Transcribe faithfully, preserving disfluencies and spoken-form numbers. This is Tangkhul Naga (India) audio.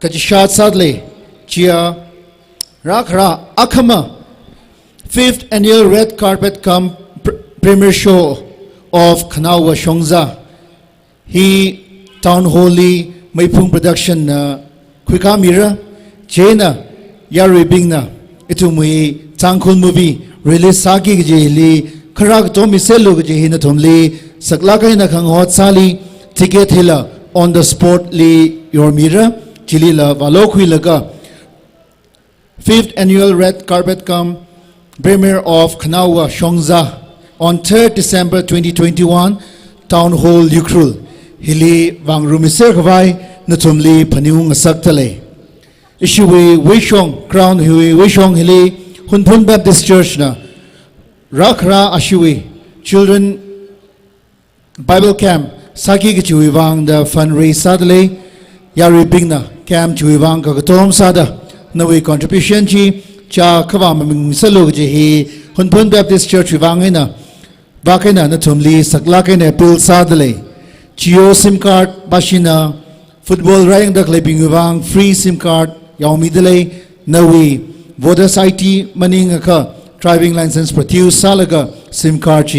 kachishat sāda lei. Chiya rākhara akhama fifth annual red carpet cum pr- premiere show of Khanaowa Shongza hi Town Hall li Meiphung Production na khuikāmira. Chieina yaruibingna ithumwui Tangkhul movie release sāki kajili kharā katom miserlu kaji hi nathumli saklāk eina khangahot sāli. Ticket hila on the spot li yormira. Chilila vālokhuilaga fifth annual red carpet cum premiere of Khanaowa Shongza on third December twenty twenty-one, Town Hall, Ukhrul hili vāngarum miser khavai nathumli phaningung ngasakta lei. Ishiwui Veishong, Crown hiwui Veishong hili Hunphun Baptist Church na rākhara ashiwui Children Bible Camp sāki kachiwui vang da fundraise sāda lei. Yaruibingna camp chiwui vang kakatom sāda nawui contribution chi chā khavā maming miserlu kaji hi Hunphun Baptist Church wui vang eina vāk eina nathumli saklāk eina appeal sāda lei. Jio SIM card bashina football rāyangda khaleibingwui vang free SIM card yaomida lei. Nawui voters I D maningakha driving license produce sālaga SIM card chi